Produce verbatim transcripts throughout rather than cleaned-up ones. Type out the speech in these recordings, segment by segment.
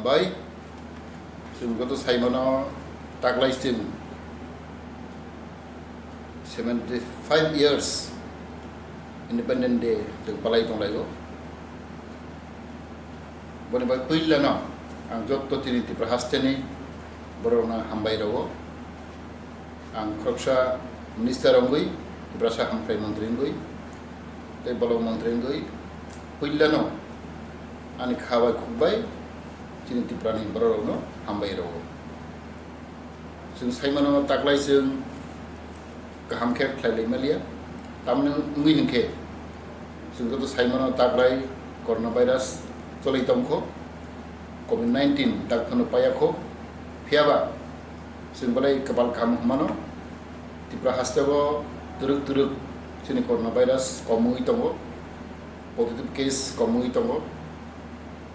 Bai, chwng joto saimano taklai chwng seventy five years Independent Day chwng palai tonglaio. Boni bai puilano ang joto chini Tripura hasteni borokno hambai rwo. Ang khoroksa minister wngwi, Tiprasa hamkrai montri wngwi, tei bolong montri wngwi puilano ani kha bai khuk bai chini Tripurani bororokno hambai rwo. Chwng saimano taklai chwng kaham khe khlai lai maliya. Tamni wngwi hinkhe chwng joto saimano taklai coronavirus choli tongkho, covid nineteen tak phano payakho. Phiyaba chwng belai kwbal kaham hwnmano, Tripura hasteo twrwk twrwk chini coronavirus kom wngwi tongo, positive case kom wngwi tongo.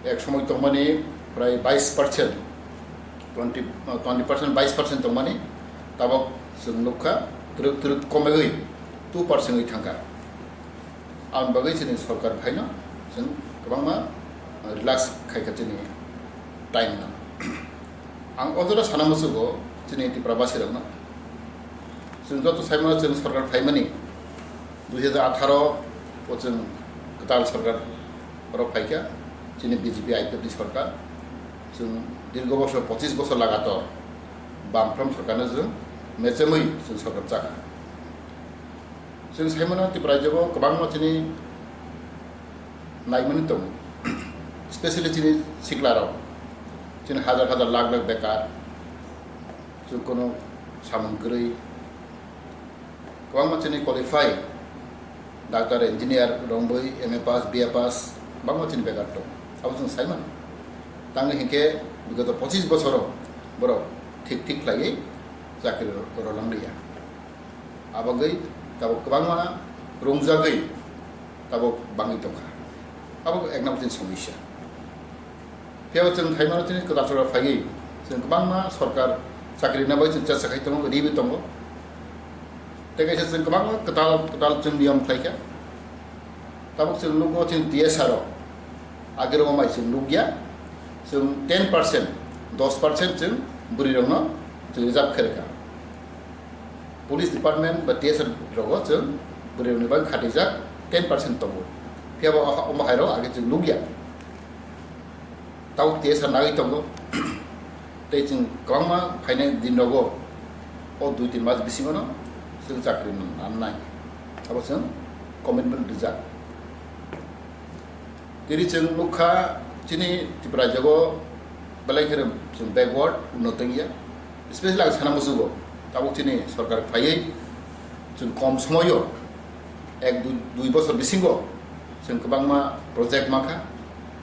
Ek somoi tongmani prai bais percent, twenty, twenty percent, bais percent tongmani, tabok chwng nukha twrwk twrwk komegwi two percent wngwi thangkha. Aboni bagwi chini sorkar phaino chwng kwbangma relax khaikha chini time no. Ang o jora sana muchugo chini Tripura basirokno. Chwng joto saimano chwng sorkar phaimani dui hajar atharo o chwng kwtal sorkar oro phaikha, chini B J P I P F ni sorkar. Chwng dirgo bosor, pochis bosor lagator bamfront sorkarno chwng mechemwi chwng sorkar chakha. Chwng saimano Tripura rajyo-o kwbangma chini naimani tongo, specially chini siklarok, chini hajar hajar lakh lakh bekar, chwng kono samung kwrwi, kwbangma chini qualify, doctor, engineer, romwi M A pass, B A pass, kwbangma chini bekar tongo. Abo chwng saimano. Tangwi hinkhe bigoto pochis bosoro borok thik thik khlaiwi chakri ro-, rolangliya. Abagwi tabuk kwbangma rungjagwi tabuk bangwi tongkha. Abo eknam chini somosya. Phiyaba chwng phaimano chini kwtal sorkar phaiwi chwng kwbangma sorkar chakri rwna bai chwng chesta khai tongo, riwi tongo. Tei kaisa chwng kwbangma kwtal kwtal chwng niyom khlaikha. Tabuk chwng nukgo chini T S R o, agero mai chwng nukya, chwng ten percent, dos percent chwng bwrwirokno chwng reserve khe rwkha. Police department ba T S R rogo chwng bwrwirokni bagwi khatijak ten percent tongo. Phiyaba o, omo hairok age chwng nukya. Tabuk T S R nagwi tongo. Tei chwng kwbangma phainai din rogo o dui tin mas bisingono chwng chakri nannai. Abo chwng commitment rijak. Tini chwng nukha chini Tripura rajyogo belai kheno chwng backward, unnoto wngya. Specially ang sana muchugo, tabuk chini sorkar phaiwi chwng kom somoio ek dui, dui bosor bisingo chwng kwbangma project mankha,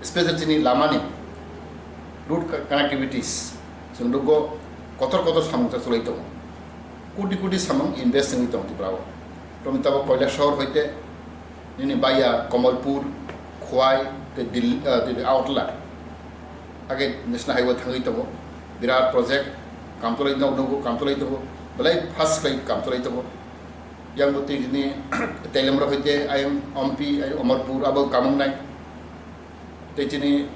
specially chini lamani road co-, connectivities chwng nukgo kotor kotor samung cha chwlai tongo, koti koti samung invest wngwi tongo Tripura o. Romwi tabuk Kailashahar hoite nini baiya Kamalpur, Khowai, tei Dil-, ah, tei Agartala. Age National Highway thangwi tongo. Birat project, kam cholai tongo, nugo, kam cholai tongo. Belai fast khlai kam cholai tongo. Yang bo tei nini Telemra hoite ayang Ompi, ayang Amarpur, abo kam wngnai. Tei chini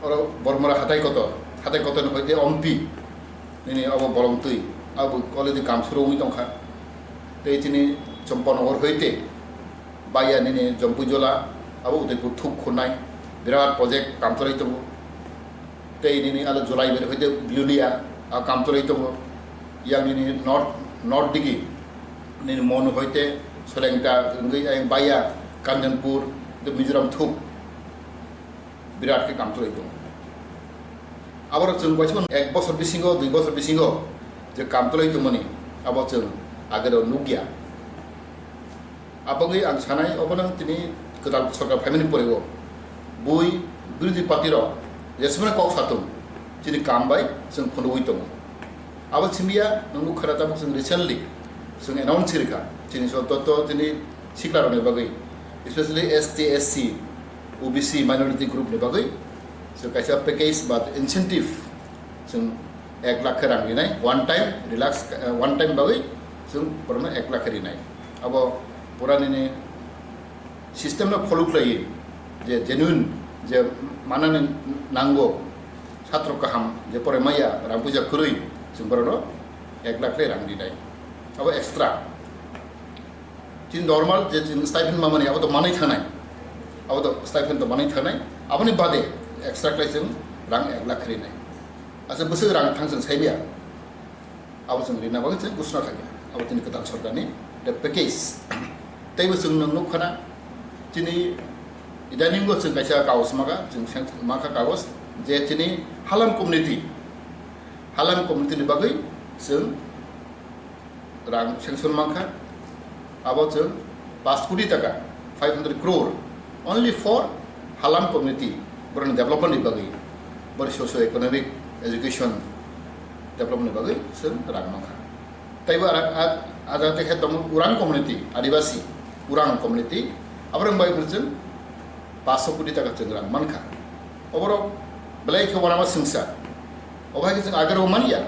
oro Bormora hatai kotor, hatai kotor ni hoite Ompi, nini abo bolong twi, abo already kam suru wngwi tongkha. Tei chini Champanagar hoite baiya nini Jampuijola, abo Udaipur thuk khunai, birat project kam cholai tongo. Tei nini alo Jolaiber hoite Bilonia, a kam cholai tongo. Yang nini north, north digi, nini Monu hoite Solengta wngwi ayang baiya Kanchanpur, tei Mizoram thuk birat khe kam cholai tongo. Aboro chwng kaisa ek bosor bisingo, dui bosor bisingo je kam cholai tongmani, abo chwng agero nukya. Abagwi ang sanai, obono tini kwtal sorkar phaimani porego bui birodhi party rok jesmani kok satung chini kam bai chwng phunugwi tongo. Abo simiya nwng nukha na tabuk chwng recently chwng announce rikha chini so toto chini sikla rokni bagwi, especially S T, S C, O B C minority group ni bagwi chwng kaisa package ba incentive chwng ek lakh khe rang rinai, one time relax, eh, one time bagwi chwng borokno ek lakh khe rinai. Abo pura nini system no follow khlaiwi je genuine je manani nango, Chatro kaham je pore maya rang puja kwrwi, chwng borokno ek lakh le rang rinai. Abo extra. Chini normal je chini stipend mamani abo to manwi thangnai. Abo to stipend to manwi thangnai. Aboni bade extra khlai chwng rang ek lakh rinai. Asa bwswk rang thang chwng saimaya. Abo chwng rina bagwi chwng ghosna khaikha. Abo chini kwtal sorkarni the package. Teibo chwng nwng nukkhana chini idaningo chwng kaisa kagos maka, chwng seng-, maka kagos je chini Halam community, Halam community ni bagwi chwng rang sanction mankha. Abo chwng paanch koti taka, five hundred crore, only for Halam community, borokni development ni bagwi, bor socio economic, education development ni bagwi chwng rang mankha. Teibo ara-, a-, ajate khe tongo Urang community, Adibasi, Urang community, aborok bai chwng paanch koti taka chwng rang mankha. Oborok belai khe wanama swngsa. Obo hai khe chwng agero manya.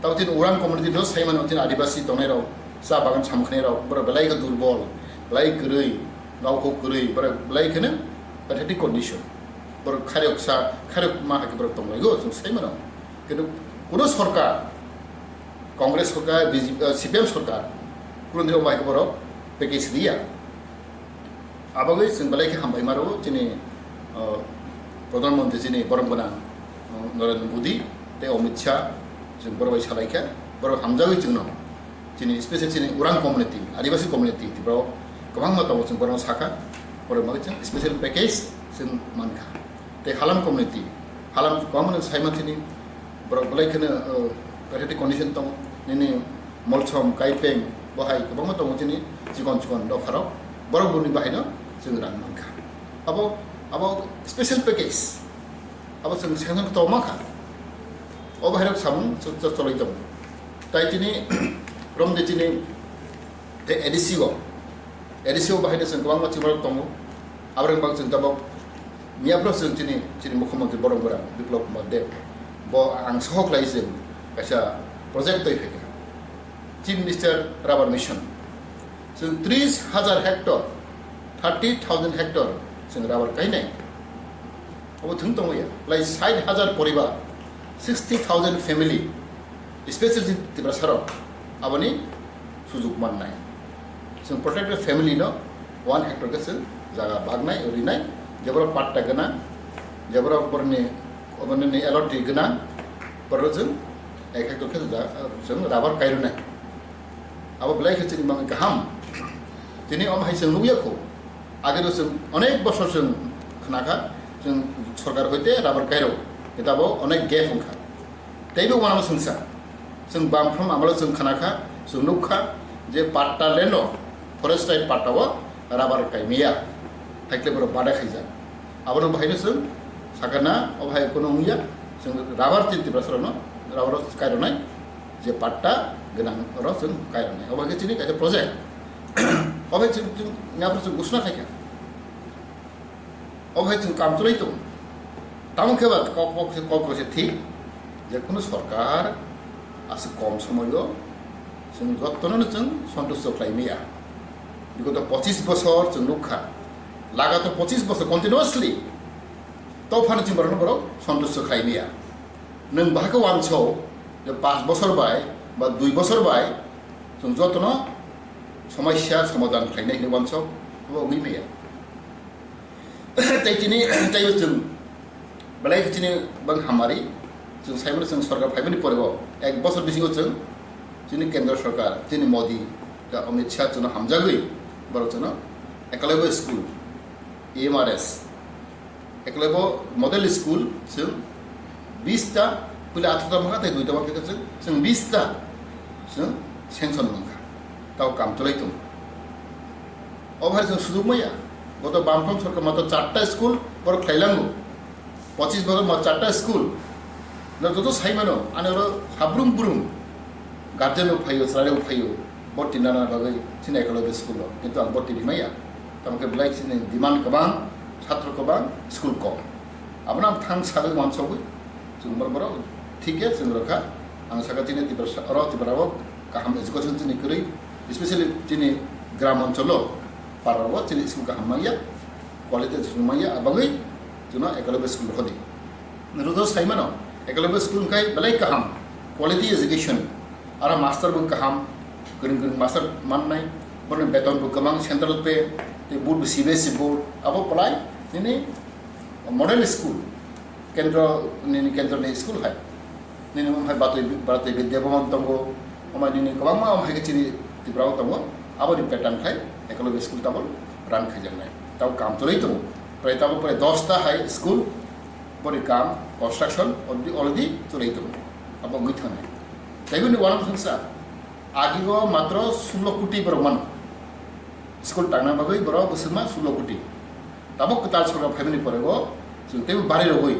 Tabo chini Urang community no saimano chini Adibasi tongnai rok, cha bagan samkhnai rok, borok belai khe durbol, belai kwrwi, nokhok kwrwi, borok belai kheno pathetic condition. Borok khairok sa, khairok ma hai khe borok tonglaigo, chwng saimano. Kintu kuno sorkar, Congress sorkar, B J P, eh, C P M sorkar, kuno dino mai khe borok package riya. Abagwi chwng belai khe hambai maro chini, uh, Pradhan Mantri chini borok gwnang, uh, Narendra Modi tei Amit Shah, chwng borok bai salai kha, borok hamjagwi chwngno chini special chini Urang community, Adibasi community, borok kwbangma tongo chwng borokno sakha, borok bagwi chwng special package chwng mankha. Tei Halam community, Halam kwbangma no saima chini borok belai kheno, uh, pathetic condition tongo, nini Molsom, Kaipeng, bo hai kwbangma tongo chini chikon chikon dopharok, borok boni bahaino chwng rang mankha. Abo, abo special package, abo chwng sanction tongma kha. O bahairok samung cho-, cho-, choloi tongo. Tai chini, romde chini, tei A D C o, A D C o bahaino chwng kwbangma chwngmarok tongo. Aborok bang chwng tabok miyaphro chwng chini, chini Mukhyamantri borok bwrang Biplab Kumar Deb. Bo ang sohok lai chwng kaisa project twi phaikha. Chief Minister Rubber Mission. Chwng tris hajar hectare, thirty thousand hectare chwng rubber kainai. Abo thwng tongmaya. Lai sait hajar poribar, sixty thousand family, especially Tiprasarok, aboni sujuk mannai. Chwng protected family no one hectare khe chwng jaga bagnai, rinai, je borok patta gwnang, je borok borni, borni allotment gwnang, borok chwng ek hectare khe ja-, chwng rubber kairwnai. Abo belai khe chini bagwi kaham. Tini omo hai chwng nukya kho. Age do chwng onek bosor chwng khnakha, chwng sorkar hoite rubber kairo. Kintu abo onek gap wngkha. Teibo uanama swngsa. Chwng bamphrom amalo chwng khnakha, chwng nukha je patta leno, forest type patta o rubber kaimiya. Haikle borok bada khaijak. Abono bahaino chwng sakana, o bahai kono wngya, chwng rubber chini Tiprasarokno rubber o kaironai, je patta gwnang oro chwng kaironai. O bahai chini kaisa project. O bahai chwng, chwng, yapor chwng ghosna khaikha. O bahai chwng kam chwlai tongo. Tamo khe ba kok, kok, kok, kok se thik, je kono sorkar aswk kom somoyo chwng jottono chwng sontusto khlai maya. Bigoto pochis bosor chwng nukha, lagator pochis bosor continuously, to phano chwng borokno borok sontusto khlai maya. Nwng bahai khe wanso je panch bosor bai ba dui bosor bai chwng jotono somosya somadhan khlainai hinwi wanso, abo wngwi maya. Tei chini, tei chwng belai khe chini bang hamari, chwng saimano chwng sorkar phaimani pore o ek bosor bisingo chwng chini kendra sorkar, chini Modi, da Amit Shah chwngno hamjagwi borok chwngno Eklavya school, E M R S, Eklavya model school chwng bish ta, puila atharoh ta mankha tei duita mankha chwng, chwng bish ta chwng sanction mankha. Tao kam chwlai tongo. O bahai chwng sujuk maya. Goto bamphrom sorkar matro charta school borok khlailango. Pochis bosor ma charta school. No joto saimano, ani oro habrum brum. Guardian rok phaio, chwrai rok phaio. Borti nana bagwi chini Eklavya school o. Kintu ang borti rimaya. Tamo khe belai chini demand kwbang, chhatro kwbang, school kom. Abono ang thang sagwi wansogwi. Chwng borok borok thik khe chwng rokha. Ang sakha chini Tiprasa, oro Tripura o kaham education chini kwrwi, especially chini gram oncholo, para o chini school kaham manya, quality education manya, abagwi chwngno Eklavya school hodi. Rojo saimano, Eklavya school khai belai kaham, quality education, aro master bo kaham, kwrwng kwrwng master mannai, bono beton bo kwbang, central pay, tei board bo C B S E board, abo belai nini model school, kendro nini kendro ni school hai. Nini omo hai Batoi, Batoi Vidya Bhavan tongo, omo nini kwbangma omo hai khe chini Tripura o tongo, abo ni pattern khai Eklavya school tabok run khaijaknai. Tabok kam chwlai tongo. Prai tabok prai dosta hai school, boni kam construction already, already chwlai tongo. Abo wngwi thangnai. Tei bini uanok thangsa, agi o matro sullo koti borok mano. School tangna bagwi borok bwswkma sullo koti. Tabok kwtal sorkar phaimani pore bo chwng teibo bari rogwi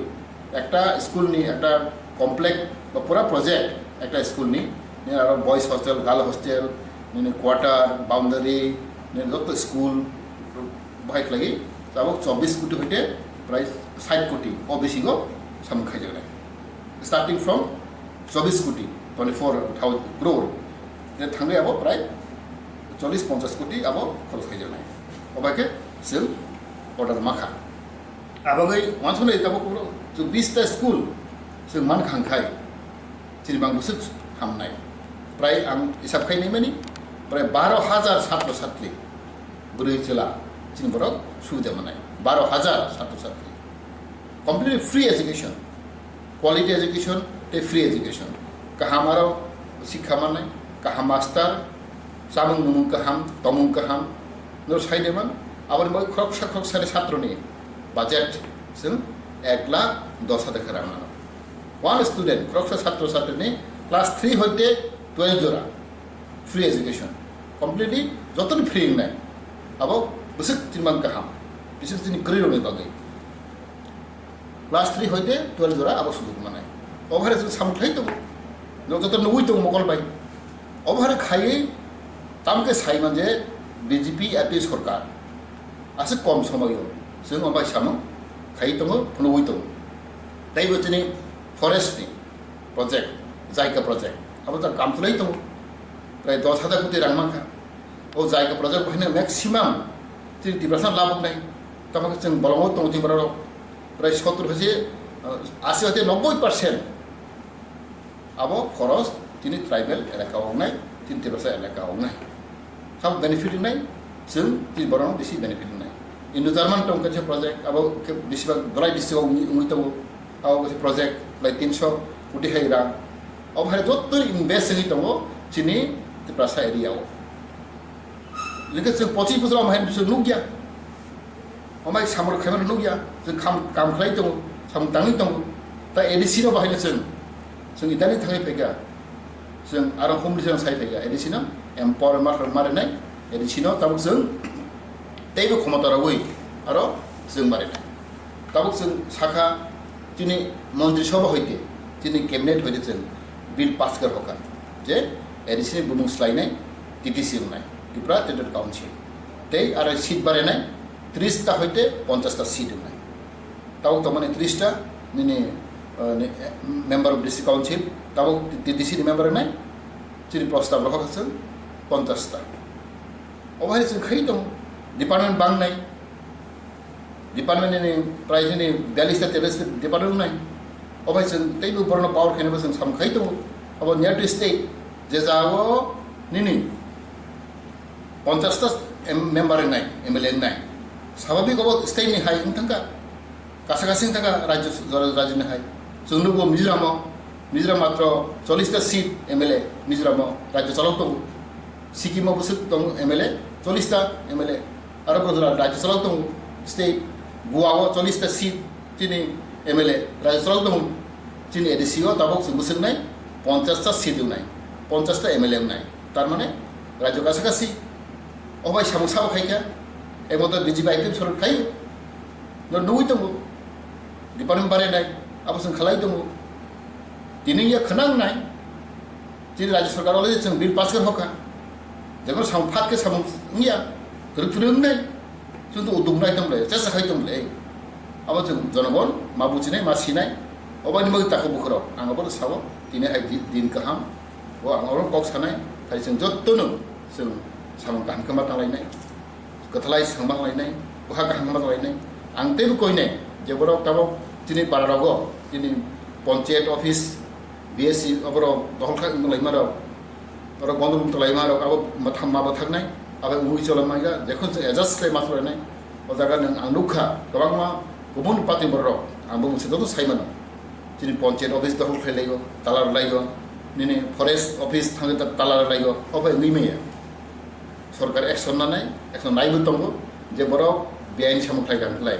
ekta school ni ekta complex ba pura project ekta school ni, ni aro boys hostel, girl hostel, nini quarter, boundary, nini joto school bahai khlaiwi tabok chobbish koti hoite prai sait koti o bisingo samung khaijaknai. Starting from chobbish koti, twenty four thousand crore, je thangwi abo prai chollish ponchash koti abo khoros khaijaknai. Obai khe chwng order makha. Abagwi wansuknai tabok chwng bish ta school chwng man khang khai chini bang bwswk hamnai. Prai ang hisab khai naimani prai baro hajar satro satri bwrwi chwla chini borok subida manai. Baro hajar satro satri. Completely free education. Quality education tei free education. Kaham aro sikha mannai, kaham master, chamung numung kaham, tomung kaham, no sai de man, aboni bagwi khoroksa khoroksa ni satro ni budget chwng ek lakh dos hajar khe rang mano. One student, khoroksa satro satri ni class three hoite twelve jora free education, completely jotoni free wngnai. Abo bwswk chini mang kaham, bwswk chini kwrwi rokni bagwi. Class three hoite twelve jora abo sujok manai. Obo hai chwng samung khlai tongo. No joto nugwi tongo mokol bai. Obo hai khaiwi tamkhe sai man je B J P R P sorkar aswk kom somoyo chwng obo hai samung khai tongo, phunugwi tongo. Teibo chini forest ni project, Jaika project, abo ta kam chwlai tongo. Prai dos hajar koti rang mankha. O Jaika project bo haino maximum chini Tiprasa labuknai. Tamo khe chwng bolongo tongo chini borok. Prai sottor hoise, uh, asi hoite nobboi percent abo khoros chini tribal elaka o wngnai, chini Tiprasa elaka o wngnai. Sabo benefit wngnai, chwng chini borokno bisi benefit wngnai. Indo-German tong kaisa project, abo khe besibak Dholai district o wngwi, wngwi tongo. Abo kaisa project, lai tinso koti hai rang. Abo hai joto invest wngwi tongo chini Tiprasa area o. Jikhe chwng pochis bosor omo hai chwng nukya. Omo hai samung khaimano nukya. Chwng kam, kam khlai tongo, samung tangwi tongo. Ta A D C no bahaino chwng, chwng idani thangwi phaikha. Chwng aro humri chwng sai phaikha. A D C no empower ma, ma rinai. A D C no tabuk chwng teibo khomota rogwi aro chwng ma rinai. Tabuk chwng sakha, chini Montri Sabha hoite, chini Cabinet hoite chwng bill pass khe rwkha je A D C ni bumung swlainai T T C wngnai, Tripura Territorial Council. Tei aro seat barinai tris ta hoite ponchash ta seat wngnai. Tabuk tongmani tris ta nini, uh, ni, eh, member of district council, tabuk T T C ni member wngnai, chini prostab rwkha chwng ponchash ta. Obo hai chwng khai tongo, department bangnai, department ni prize ni biyallis ta tetallis ta department wngnai. Obo hai chwng teibo borokno power khainai bo chwng samung khai tongo. Abo near to state, je jagao nini ponchash ta em-, member wngnai, M L A wngnai. Sababik obo state ni hai wng thangkha. Kasa kasi wng thangkha rajyo, rajyo ni hai. Chwng nugo Mizoram o, Mizoram matro chollish ta seat M L A Mizoram o rajyo chalok tongo. Sikkim o bwswk tongo M L A, chollish ta M L A. Aro Gujarat rajyo chalok tongo, state, Goa o chollish ta seat chini M L A rajyo chalok tongo. Chini A D C o tabuk chwng bwswk nai ponchash ta seat wngnai, ponchash ta M L A wngnai. Tar mane rajyo kasa kasi. O bai samung sabo khai kha, ebo to B J P I P M sorkar khai. No nugwi tongo. Department barinai, abo chwng khalai tongo. Tini ya khwnang nai. Chini rajyo sorkar already chwng bill pass khe rwkha. Jekon samung phat khe samung wngya, kwrwk phwrwng wngnai. Chwng to uduk nai tong le, chesa khai tong le. Abo chwng jonogon ma buchinai, ma sinai. Obani bagwi takhuk bukhurok ang abo sao, tini hai di-, din kaham. O ang oro kok sanai, hai chwng jottono chwng samung kaham khe ma tanglainai. Kwthalai swngma lainai, bwkha kaham ma lainai. Ang teibo koinai je borok tabok chini para rogo, chini Panchayat office, B S C, oborok dohol kha wng laima rok, oro gondogol wng laima rok, abo matham ma bo thaknai, abo wngwi cholai manya, jekhon se adjust khlai ma cholai nai, o jaga nwng ang nukha, kwbangma kubun party borok rok, ang bo mungsa joto sai mano. Chini panchayat office dohol khlai laigo, tala rw laigo, nini forest office thangwi ta-, tala rw laigo, obo wngwi manya. Sorkar action nanai, action naibo tongo, je borok beain samung khlai kha hwnkhe lai.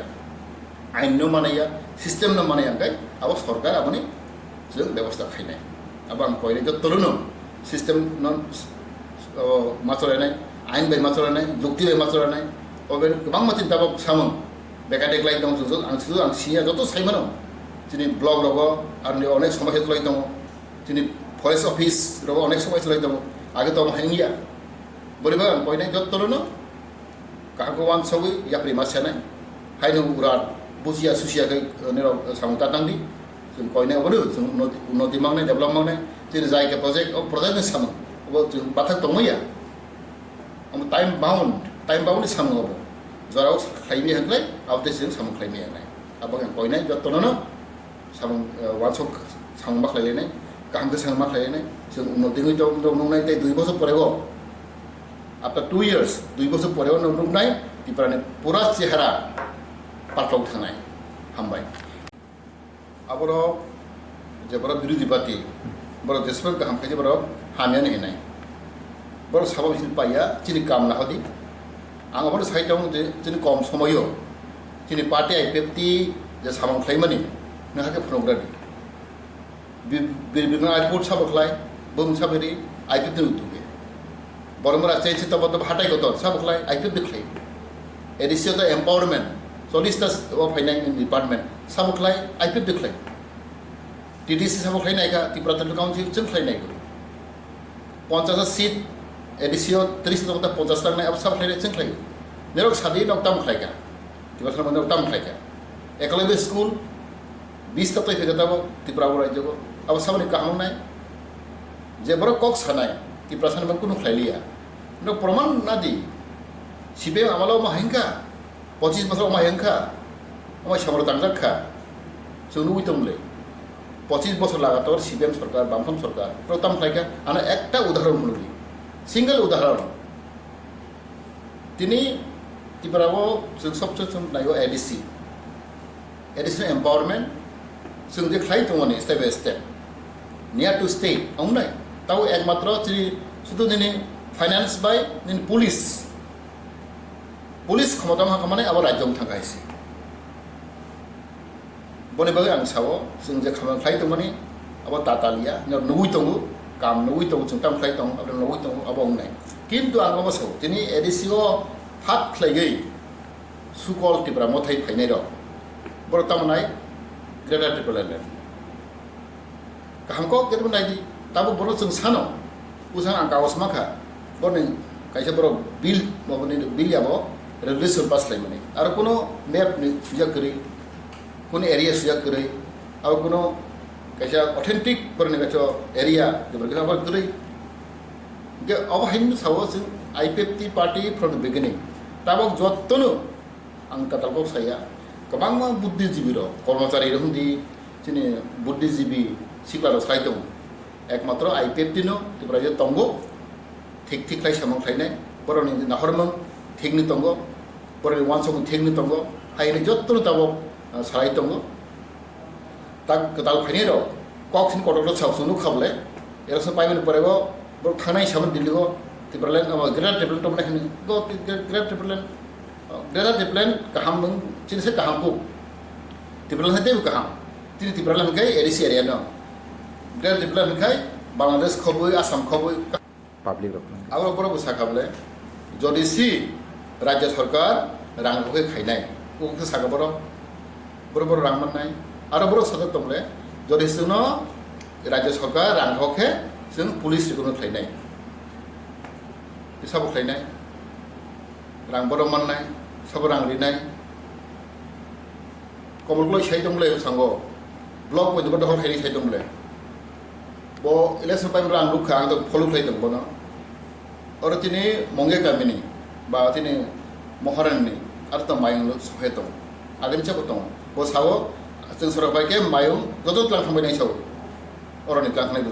Ain no manaya, system no manaya hwnkhe abo sorkar aboni chwng bebosta khainai. Abo ang koinai jotono no system no, o, ma cholainai, ain bai ma cholainai, jukti bai ma cholainai, obo kwbangma chini tabok samung bekatek lai tong, ang sudu ang siya joto sai mano. Chini block rogo aroni onek somosya cholai tongo, chini forest office rogo onek somosya cholai tongo, age tong hai wngya. Boriba ang koinai jotono no kaham khe uansugwi yapri ma sanai. Haino urat bujiya susiya khe, eh, nirok samung ta tangdi. Chwng koinai obono chwng unnoti, unnoti mangnai, develop mangnai. Chini jai khe project, o project ni samung. Obo chwng bathak tongmaya. Omo time bound, time bound ni samung obo. Jorao khlaimaya hwnkhe, abo tei chwng samung khlaimaya nai. Abo ang koinai jotono no samung, eh, uansuk samung ma khlailainai, kaham khe samung ma khlailainai, chwng unnoti wngwi tong, tong nuknai tei dui bosor pore o, after two years, dui bosor pore o nuk-, nuknai Tripura ni pura chehara patlok thangnai. Hambai. Aborok je borok birodhi party, borok jeswk kaham khaidi borok hamya ni hinai. Borok sabo chini paiya, chini kam nahodi. Ang abono sai tongo je chini kom somoyo chini party I P F T je samung khlaimani, nang hakhe phunukgradi. Bir-, Bir-, Birbhum airport sabo khlai, bum sabiri I P F T ni utuge. Boromra chai chita boto hatai kotor sabo khlai I P F T khlai. A D C to empowerment, chollish ta o phainai department sabo khlai I P F T khlai. T D C sabo khlai naikha, Tripura Autonomous Council chwng khlai naikha. Ponchas seat, A D C o tris ta ponchas ta nai, abo sabo khlai chwng khlai. Nerok sadi nok tam khlai kha. Tripura Autonomous tam khlai kha. Eklavya school, bis ta twi kha tabo Tripura o rajyo o. Abo sabo ni kaham nai. Je borok kok sanai, Tripura Autonomous kunu khlai liya. No proman nadi. C P M amalo ma hingka. Pochis bosor wngma hwnkha, wngma samung tangjak kha, chwng nugwi tong le. Pochis bosor lagator C P M sorkar, Bamfront sorkar, pro tam khlai kha, ano ekta udahoron phunugwi, single udahoron. Tini Tripura o chwng sobse chwng naio A D C, A D C empowerment, chwng je khlai tongmani step by step, near to state, wngnai, tabo ekmatro chini sudu nini finance bai nini police. Police khomota wngkha mane abo rajyo wng thangkha hai se. Boni bagwi ang sao, chwng je khamang khlai tongmani, abo tataliya, no nugwi tongo, kam nugwi tongo, chwng tam khlai tongo, abo nugwi tongo, abo wngnai. Kintu ang abo sao, tini A D C o phat khlaiwi Sukol Tipra Mothai phainai rok. Borok tamo nai Greater Tipraland. Kaham kok khe nai di, tabuk bono chwng sano, bwsang ang kagos ma kha, boni kaisa borok bill, boni bill yabo resolution pass khlaimani. Aro kuno map ni sujak kwrwi, kuno area sujak kwrwi, aro kuno kaisa authentic boroni kaisa area, jeboni kaisa abo kwrwi. Hingke abo haino sao chwng I P F T party from the beginning. Tabuk jotono ang tatal kok saya, kwbangma buddhijibi rok, kormochari rok hwndi, chini buddhijibi sikla rok sai tongo. Ekmatro I P F T no Tripura je tongo, thik thik khlai samung khlainai, borokni nahormung thikni tongo, borokni uansukmung thikni tongo, haino jotono tabuk, ah, salai tongo. Tak kwtal phainai rok kok sini kotor rok sao chwng nukha bole. Election paimani pore bo borok thangnai hisabe Delhi o Tipraland, abo Greater Tipraland tongmani hwnwi. Bo Greater Tipraland, Greater Tipraland kaham wng, chini se kaham kuk. Tipraland hai teibo kaham. Tini Tipraland hwnkhe A D C area no. Greater Tipraland hwnkhe Bangladesh khobwi, Assam khobwi. Public rok. Abo borok bo sakha bole, jodi si rajya sarkar rang rok khe khainai, o khe sakha borok, borok borok rang mannai, aro borok sajak tong bole, jodi si no rajya sarkar rang rok khe chwng police recruitment khlainai, sabo khlainai, rang borok mannai, sabo rang rinai. Komol Kulai sai tong bole sango, block bai dohor khaini sai tong bole. Bo election bai ang nukha, ang to follow khlai tong bono. Oro tini Mongge kamini, ba tini Moharanni, aro to mayung sohe tong. Agini chabo tong. Bo sao, Chwng sorok bai khe mayung joto tlang thangbai nai sao. Oroni tlang thangnai bo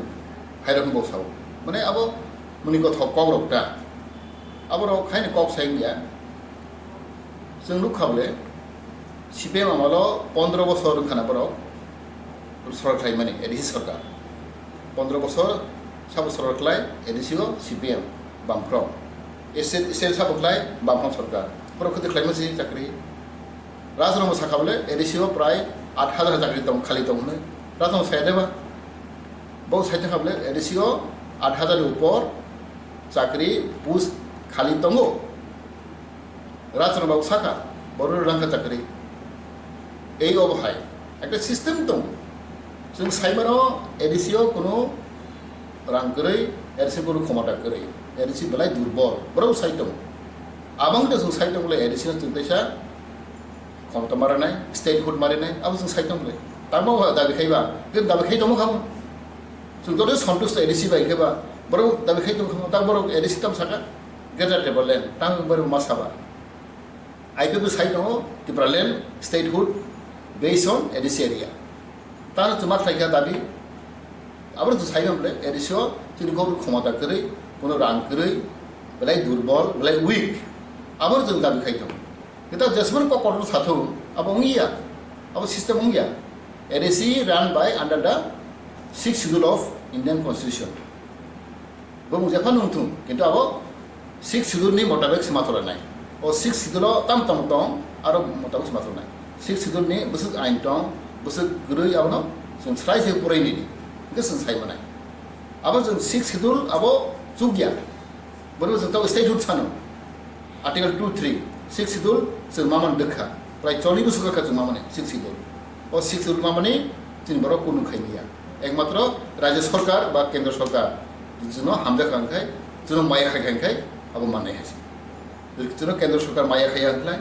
hai rok bo sao. Mane abo muni kothok kok rok ta. Abo rok haino kok sai ya. Chwng nuk kha bole C P M amalo pondro bosor wngkha na borok sorkar khlai mani A D C sorkar. Pondro bosor sabo sorkar khlai A D C o C P M bamfrong. State, state sabo khlai bamfrong sorkar. Borok khati khlai mani chakri. Rajrong sakha bole A D C o prai aat hajar chakri tong, khali tong hwnwi. Rajrong sai deba. Bo sai thangkha bole A D C o aat hajar ni upor chakri post khali tongo. Rajrong babu sakha, borok rang kha chakri. Ei obo hai. Ekta system tongo. Chwng sai mano A D C o kuno rang kwrwi, A D C kuno khomota kwrwi. A D C belai durbol. Borok sai tongo. Abang de chwng sai tong bole A D C no chwng teisa khomota marinai, statehood marinai, abo chwng sai tong le. Tamo dabi khaiba, ke dabi khai tongmo khamo. Chwng to sontusto A D C bai kheba, borok dabi khai tong khamo, ta borok A D C tam saka, Greater Tipraland, tang borok ma saba. I P F sai tongo, Tipraland, statehood, based on A D C area. Tano chwng ma khlai kha dabi, abo chwng sai tong le, A D C o chini kok khomota kwrwi, kuno rang kwrwi, belai durbol, belai weak, abo chwng dabi khai tongo. Kita jesmani kok kotor sathung, abo wngya, abo system wngya. A D C run by under the sixth schedule of Indian Constitution. Bo mung jephanu wngthung, kintu abo sixth schedule ni motabek se matholanai. O sixth schedule o tam tong tong, aro motabek se matholanai. Sixth schedule ni bwswk ain tong, bwswk kwrwi abono chwng srai se purai nini. Hwnkhe chwng sai manai. Abo chwng sixth schedule abo chukya. Bono chwng tamo statehood sano. Article two three, sixth schedule chwng mamani dwkha. Prai choli bwswk kha chwng mamani sixth schedule. O sixth schedule mamani chini borok kunu khaimiya. Ekmatro rajya sarkar ba kendra sarkar chwngno hamjakha hwnkhai, chwngno maya khaikha hwnkhai abo mannai hai se. Chwngno kendra sarkar maya khaiya hwnkhai,